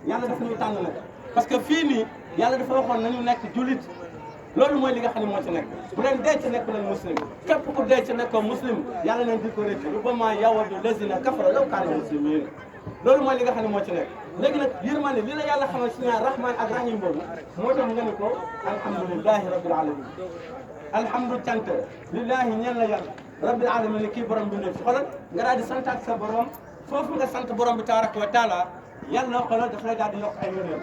yàlla dafa ñuy tànn nag parce que fii nii yàlla dafa waxoon nañu nekk julit loolu mooy li nga xam ne moo ci nekk bu leen dee ci nekk leen muslim képp ku dee ci nekkoo muslim yàlla nañ di ko rëcc rubbama yawaddu lazina kafaru law kaanu muslimin loolu mooy li nga xam ne moo ci nekk léegi nag yërmande li la yàlla xamal si ñaar rahman ak rahim boobu moo tax nga ne ko alhamdulillahi rabbil alamin alhamdu cant lillahi ñeen la yàlla rabbil alamin kii borom bi ne si xoolal nga daal di santaat sa borom foofu nga sant borom bi tabaraka wa taala yàlla xoolal daf lay daal di yokk ay ngëneel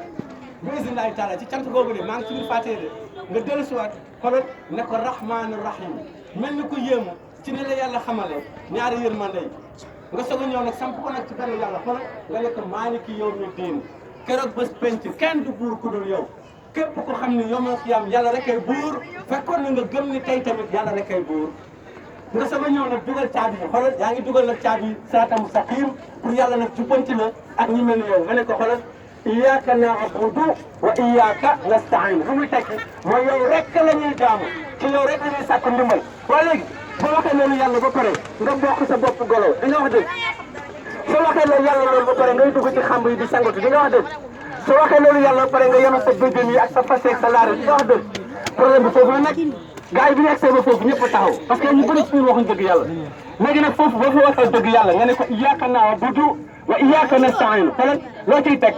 bi isnillahi taala ci cant googu de maa ngi ci biir fàttee de nga dellu siwaat xoolal ne ko rahmaanu rahim mel ni ko yéemu ci ni la yàlla xamale ñaari yërmande yi nga soog a ñëw nag samp ko nag ci benn yàlla xoolal nga ne ko maaliki yawmi diin keroog bés penc kenn du buur ku dul yow képp ko xam ne yawmal qiyaam yàlla rek ay buur fekkoon na nga gëm ni tey tamit yàlla rek ay buur nga soog a ñëw nag dugal caabi yi xoolal yaa ngi dugal nag caabi siraatal mustaqiim pour yàlla nag jubbanti la ak ñi mel ni yow nga ne ko xoolal iyyaka na'budu wa iyyaka nasta'in lu muy tekki mooy yow rek la ñuy jaamu ci yow rek la ñuy sàkk ndimbal waa léegi boo waxee loolu yàlla ba pare nga bokk sa bopp golo di nga wax dëgg soo waxee loolu yàlla loolu ba pare ngay dugg ci xamb yi di sangatu di nga wax dëgg soo waxee loolu yàlla ba pare nga yenu sa bëjjën yi ak sa fas ak sa laare di nga wax dëgg problème bi foofu la nekk gars yi bi ñu egsee ba foofu ñëpp a taxaw parce que ñu bëri ci ñun waxuñ dëgg yàlla léegi nag foofu boo fa waxee dëgg yàlla nga ne ko iyyaka na'budu wa iyyaka nasta'in xoolal loo ciy teg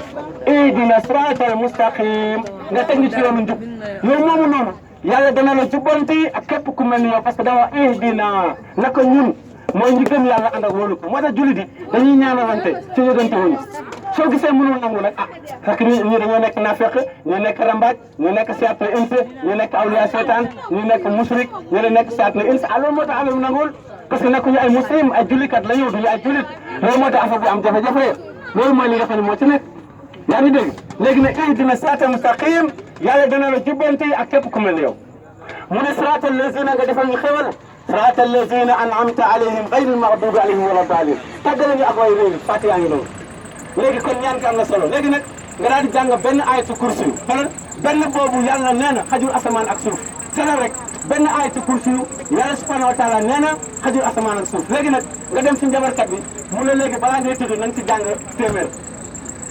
ihdina siratal mustaqim nga teg ñu ci yoonu njub yow moomu noonu yàlla dana la jubbanti ak képp ku mel ni yow parce que dama ihdina naka ñun mooy ñi gëm yàlla ànd ak wóolu ko moo tax jullit yi dañuy ñaanalante ci yëgante wuñu soo gisee mënul nangu nag fekk ñi dañoo nekk naafeq ñu nekk rambaaj ñu nekk siyaat ins ñu nekk awliya seytaan ñu nekk musrik ñu nekk siyaat ins loolu moo tax affaire bi nanguwul parce que nekkuñu ay muslim ay jullikat la ñu duñu ay jullit loolu moo tax affaire bi am jafe-jafe loolu mooy li nga xam ne moo ci nekk yaa ngi dégg léegi nag ihdina siraatal mustaqim yàlla dana la jubbanti ak képp ku mel ni yow mu ne siraatal lazina nga defal ñu xewal siraatal lazina an'amta alayhim ghayril maghdubi alayhim wala daalin tàggale ñu ak way réew Fatiha ngi noonu léegi kon ñaan gi am na solo léegi nag nga daal di jàng benn ayatu kursi yu xoolal benn boobu yàlla nee na xajul asamaan ak suuf sena rek benn ayatu kursi yu yàlla subhanahu wa taala nee na xajul asamaan ak suuf léegi nag nga dem si njabarkat bi mu ne léegi balaa ngay tëdd na nga si jàng téeméer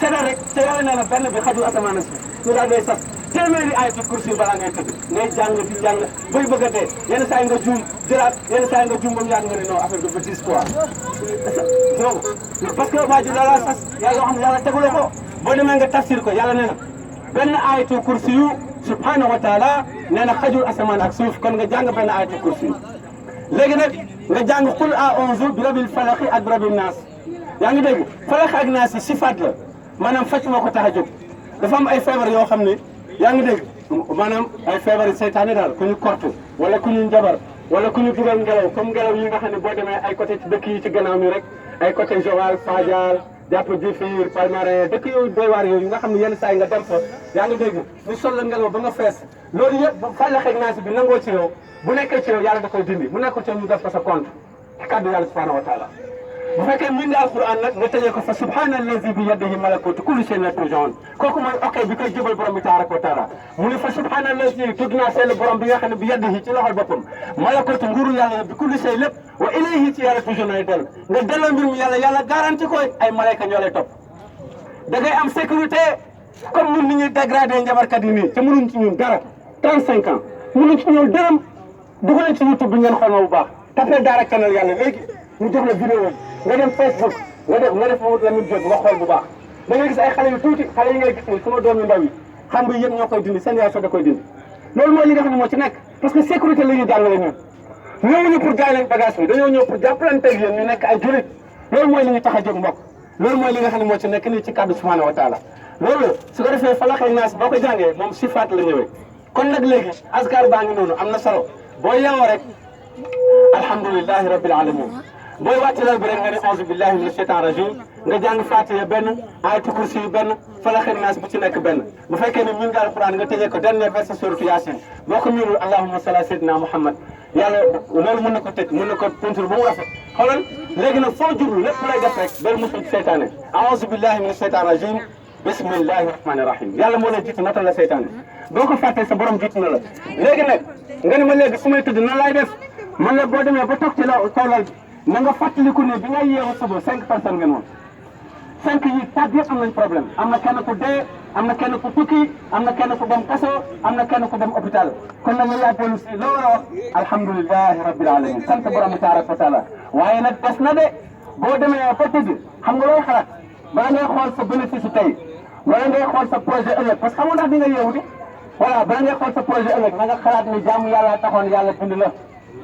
sena rek te yàlla nee na benn bi xajul asamaan ak suuf ñu daal day sas téeméeri ayatu kursi yu balaa ngay tëdd ngay jàng di jàng bay bëgg a dee yenn saa yi nga juum jëlaat yenn saa yi nga juum ba mu yàgg nga ne non affaire bi ba 10 quoi parce que waa ji loola sas yàlla xam ne yàlla tegula ko boo demee nga tafsir ko yàlla nee na benn ayatu kursi yu subhanahu wa taala nee na xajul asamaan ak suuf kon nga jàng benn ayatu kursi yu léegi nag nga jàng qul a'uuzu bi rabbil falaq ak bi rabbin naas yaa ngi dégg falaq ak naas yi sifaat la maanaam faj moo ko tax a jóg dafa am ay feebar yoo xam ne yaa ngi dégg maanaam ay feebar seytaane daal ku ñu kortu wala ku ñu njabar wala ku ñu dugal ngelaw comme ngelaw yi nga xam ne boo demee ay côté ci dëkk yi ci gannaaw mi rek ay côté Joal Fadial jàpp Djifir Palmarin dëkk yooyu doy waar yooyu nga xam ne yenn saa yi nga dem fa yaa ngi dégg ñu sol la ngelaw ba nga fees loolu yëpp fàllax ak naas bi nangoo ci yow bu nekkee ci yow yàlla da koy dindi bu nekkul ci yow ñu def ko sa compte ci kàddu yàlla subhanahu wa taala bu fekkee mbind alquran nag nga tëjee ko fa subhanallazi bi yadihi malakutu kulli shay'in turja'un kooku mooy ok bi koy jëbal borom bi tabaraka wa taala mu ne fa subhanallazi tudd naa seen borom bi nga xam ne bi yadihi ci loxol boppam malakutu nguuru yàlla bi kulli shay lépp wa ilayhi ci yàlla toujours nay dellu nga delloo mbir mi yàlla garanti ko ay malayka ñoo lay topp da ngay am sécurité comme ñun ni ñuy dégradé njabarkat yi nii te mënuñ ci ñun dara 35 ans mënuñ ci ñëw dërëm dugalee ci YouTube bi ngeen xool ma bu baax tapé Daara Kanal yàlla léegi ñu jox la vidéo nga dem Facebook nga def Mamadou Lamine Diop nga xool bu baax da ngay gis ay xale yu tuuti xale yi ngay gis ni sama doom yu ndaw yi xam nga yëpp ñoo koy dindi seen yaay sax da koy dindi loolu mooy li nga xam ne moo ci nekk parce que sécurité la ñuy jàngale ñun ñëwuñu pour jaay leen bagage bi dañoo ñëw pour jàppalante ak yéen ñu nekk ay julit loolu mooy li ñu tax a jóg mbokk loolu mooy li nga xam ne moo ci nekk nii ci kàddu subhanahu wa taala loolu su ko defee falaq ak naas boo ko jàngee moom sifaat la ñëwee kon nag léegi askar baa ngi noonu am na solo boo yeewoo rek alhamdulilahi rabbil alamin booy wàcc lal bi rek nga ne auzu billahi mina shaytan rajim nga jàng Fatiha benn ayatul kursi benn falaq ak naas bu ci nekk benn bu fekkee ne min nga alquran nga tëjee ko dernier verset suratu Yasin boo ko miinul allahumma salli ala sayyidina Muhammad yàlla loolu mën na ko tëj mën na ko peinture ba mu rafet xoolal léegi nag foo jublu lépp lay def rek bel musul ci seytaane auzu billahi mina shaytan rajim bismillahi rahmani rahim yàlla moo lay jiitu natal la seytaane boo ko fàttee sa borom jiitu na la léegi nag nga ne ma léegi su may tëdd nan laay def man la boo demee ba toog ci la kaw lal bi na nga fàttaliku ne bi ngay yeewu suba 5 personnes ngeen woon 5 yi 4 yëpp am nañ problème am na kenn ku dee am na kenn ku tukki am na kenn ku dem kaso am na kenn ku dem hôpital kon nag yaa dellu si loo war a wax alhamdulilahi rabbil alamin sant borom tabaraka wa taala waaye nag des na de boo demee ba tëdd xam nga looy xalaat bala ngay xool sa bénéfice tey wala ngay xool sa projet ëllëg parce que xam nga ndax di nga yeewu di voilà bala ngay xool sa projet ëllëg na nga xalaat ni jaamu yàlla taxoon yàlla bind la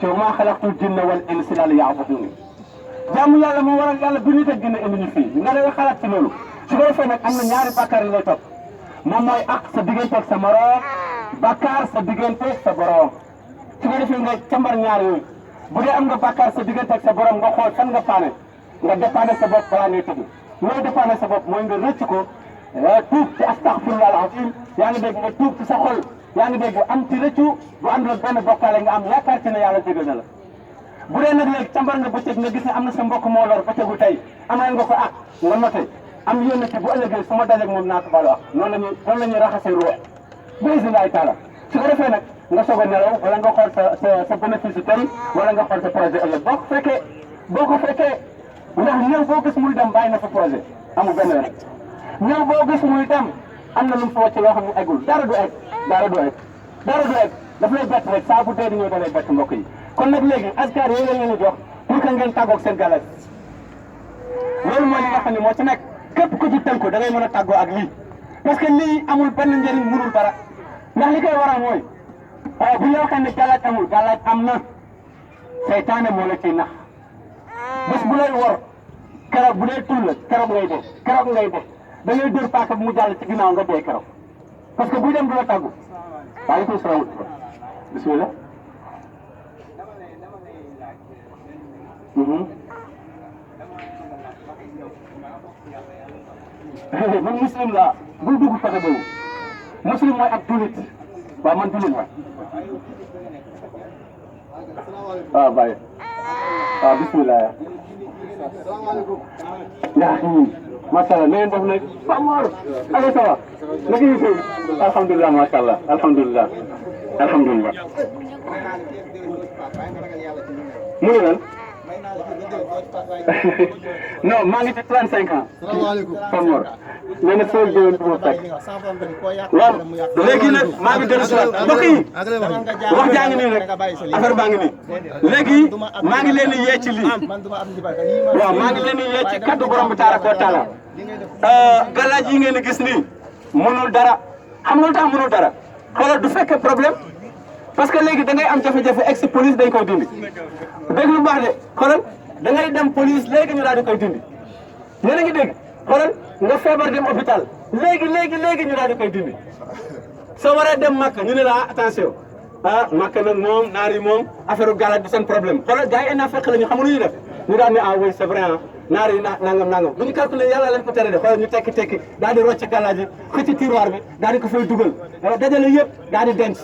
ci maa xalaqtul jinna wal insa illa liya'budun jaamu yàlla moo waral yàlla bi nit ak gën a indi ñu fii nga lay xalaat ci loolu su ko defee nag am na ñaari bàkkaar yi lay topp moom mooy ak sa diggante ak sa moroom bàkkaar sa diggante ak sa borom su ko defee nga càmbar ñaar yooyu bu dee am nga bàkkaar sa diggante ak sa borom nga xool fan nga paane nga dépanne sa bopp balaa ngay tëdd looy dépanne sa bopp mooy nga rëcc ko tuub ci astaghfirullah al-azim yaa ngi dégg nga tuub ci sa xol yaa ngi dégg am ci rëccu bu àndul ak benn bokkaale nga am yaakaar ci ne yàlla jégal na la bu dee nag léegi càmbar nga bëccëg nga gis ne am na sa mbokk moo lor bëccëgu tey amal nga ko ak nga noté am yéen ci bu ëllëgee su ma dajeeg moom naa ko balu wax noonu la ñuy raxasee ruux bi isnillahi taala su ko defee nag nga soog a nelaw wala nga xool sa bénéfice tey wala nga xool sa projet ëllëg boo ko fekkee ndax ñëw boo gis muy dem bàyyi na fa projet amul benn rek ñëw boo gis muy dem am na lu mu fa wàcc loo xam ne eggul dara du egg daf lay bett rek saa bu dee di ñëw da lay bett mbokk yi kon nag léegi askar yooyu la leen di jox pour que ngeen tàggoog seen galas loolu mooy li nga xam ne moo ci nekk képp ku ci tënku da ngay mën a tàggoo ak lii parce que lii amul benn njëriñ mënul dara ndax li koy waral mooy bu ñu waxee ne galaaj amul galaaj am na seytaane moo la ciy nax bés bu lay wor keroog bu dee tul la keroog ngay dee da ngay dóor paaka bu mu jàll ci ginnaaw nga dee keroog parce que buy dem du la tàggu waaleykum salaam bismillah man muslim laa bul dugg côté boobu muslim mooy ab jullit waaw man jullit la waaw bàyyi waaw bismillah yaa macha allah na ngeen def nag Pape Mor allo ça va naka yi tey alhamdulilah macha allah alhamdulilah mu ngi lan non maa ngi ci 35 ans. salaamaaleykum Pape Mor. nee na soo jëloon du ma fekk. waaw léegi nag maa ngi dellu si waat mbokk yi wax jaa ngi nii rek affaire baa ngi nii léegi maa ngi leen di yee ci lii waaw maa ngi leen di yee ci kaddu borom bi tabaraka wa taala galaaj yi ngeen di gis nii mënul dara xam nga lu tax mënul dara xoolal du fekkee problème parce que léegi da ngay am jafe-jafe ex police dañ koy dindi dégg lu baax de xoolal da ngay dem police léegi ñu daal di koy dindi yéen a ngi dégg xoolal nga feebar dem hôpital léegi ñu daal di koy dindi soo waree dem Makka ñu ne la attention Makka nag moom naar yi moom affaire galaaj du seen problème xoolal gars yi ay naa fekk la ñu xamul lu ñuy def ñu daal ne oui c'est vrai naar yi nangam bu ñu calculé yàlla leen ko tere de xoolal ñu tekki daal di rocc galaaj yi xëcc tiroir bi daal di ko fay dugal dajale yëpp daal di denc